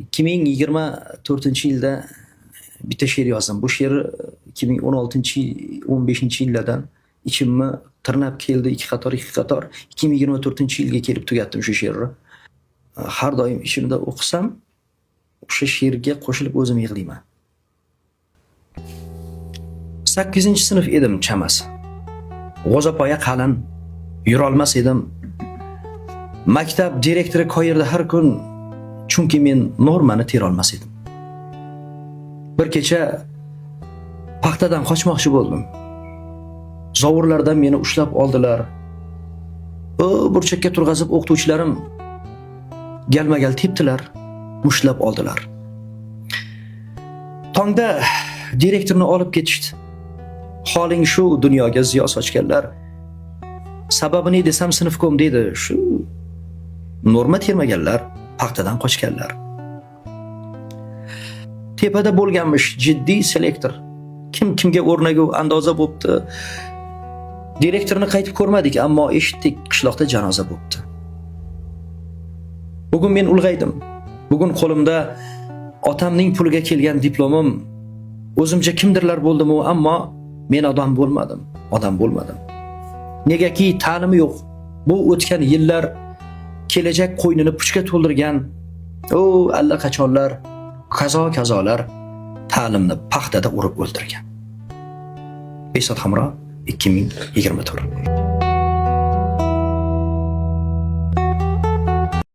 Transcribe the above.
2024-yilda bitta she'r yozdim. Bu she'rni 2016, 15-yillardan ichimni tirnab keldi, ikki qator, ikki qator. 2024-yilga kelib tugatdim shu she'rni. Har doim ichimda o'qisam, o'sha she'rga qo'shilib o'zim yig'layman. 8-sinf edim chamasi. G'o'zapoya qalin, yurolmas edim. Maktab direktori koyirdi har kun, chunki men normani terolmas edim. Bir kecha paxtadan qochmoqchi bo'ldim. Zovurlardan meni ushlab oldilar. O burchakka turg'azib o'qituvchilarim galma-gal tepdilar, mushtlab oldilar. Tongda direktorni olib ketishdi. Holing shu, dunyoga ziyo sochganlar. Sababi ne desam, sinfkom dedi. Shu norma termaganlar, paxtadan qochganlar. Tepada bo'lganmish jiddiy selektor. Kim kimga o'rnagu andoza bo'pti. Direktorni qaytib ko'rmadik, ammo eshitdik, qishloqda janoza bo'pti. Bugun men ulg'aydim. Bugun qo'limda otamning puliga kelgan diplomim. O'zimcha kimdirlar bo'ldim-u, ammo men odam bo'lmadim, odam bo'lmadim. Negaki ta'limi yo'q. Bu o'tgan yillar kelajak qo'ynini puchga to'ldirgan, o allaqachonlar kazo kazolar ta'limni paxtada urib o'ldirgan. Behzod Hamro, 2024.